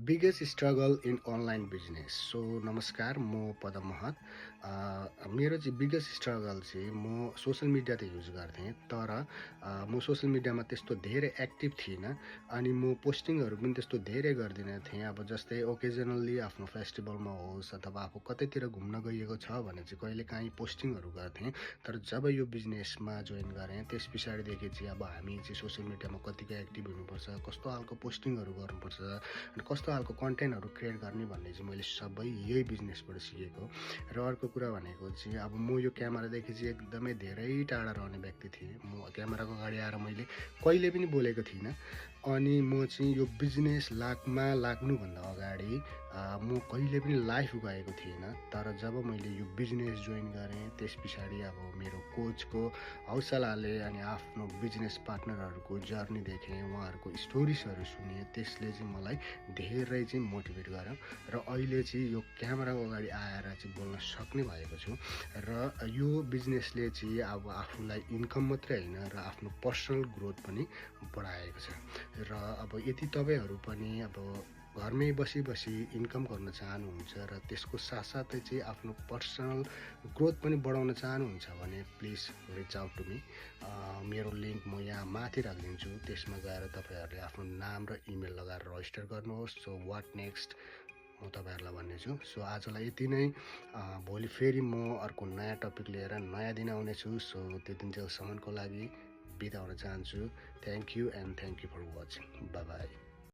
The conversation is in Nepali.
Biggest struggle in online business. So नमस्कार, म पदम महत। मेरो चाहिँ बिगेस्ट स्ट्रगल चाहिँ म सोसल मिडिया त युज गर्थेँ, तर म सोसल मिडियामा त्यस्तो धेरै एक्टिभ थिइनँ अनि म पोस्टिङहरू पनि त्यस्तो धेरै गर्दिनँ थिएँ। अब जस्तै ओकेजनल्ली आफ्नो फेस्टिभलमा होस् अथवा आफू कतैतिर घुम्न गइएको छ भने चाहिँ कहिलेकाहीँ पोस्टिङहरू गर्थेँ। तर जब यो बिजनेसमा जोइन गरेँ त्यस पछाडिदेखि चाहिँ अब हामी चाहिँ सोसल मिडियामा कतिको एक्टिभ हुनुपर्छ, कस्तो खालको पोस्टिङहरू गर्नुपर्छ अनि कस्तो खालको कन्टेन्टहरू क्रिएट गर्ने भन्ने चाहिँ मैले सबै यही बिजनेसबाट सिकेको। र अर्को कुरा भनेको चाहिँ अब म यो क्यामेरादेखि चाहिँ एकदमै धेरै टाढा रहने व्यक्ति थिएँ। म क्यामेराको अगाडि आएर मैले कहिले पनि बोलेको थिइनँ अनि म चाहिँ यो बिजनेस लाग्नुभन्दा अगाडि म कहिले पनि लाइभ गएको थिइनँ। तर जब मैले यो बिजनेस जोइन गरेँ त्यस पछाडि अब मेरो कोचको हौसलाले अनि आफ्नो बिजनेस पार्टनरहरूको जर्नी देखेँ, उहाँहरूको स्टोरिजहरू सुनेँ, त्यसले चाहिँ मलाई धेरै चाहिँ मोटिभेट गर्यो र अहिले चाहिँ यो क्यामेराको अगाडि आएर चाहिँ बोल्न सक्ने भएको छु। र यो बिजनेसले चाहिँ अब आफूलाई इन्कम मात्रै होइन र आफ्नो पर्सनल ग्रोथ पनि बढाएको छ। र अब यदि तपाईँहरू पनि अब घरमै बसी इन्कम गर्न चाहनुहुन्छ र त्यसको साथसाथै चाहिँ आफ्नो पर्सनल ग्रोथ पनि बढाउन चाहनुहुन्छ भने please reach out to me. मेरो लिङ्क म यहाँ माथि राखिदिन्छु, त्यसमा गएर तपाईँहरूले आफ्नो नाम र इमेल लगाएर रजिस्टर गर्नुहोस्। सो वाट नेक्स्ट म तपाईँहरूलाई भन्नेछु। सो आजलाई यति नै। भोलि फेरि म अर्को नयाँ टपिक लिएर नयाँ दिन आउनेछु। सो त्यो दिनसम्मको लागि बिदा हुन चाहन्छु। Thank you and thank you for watching. Bye by.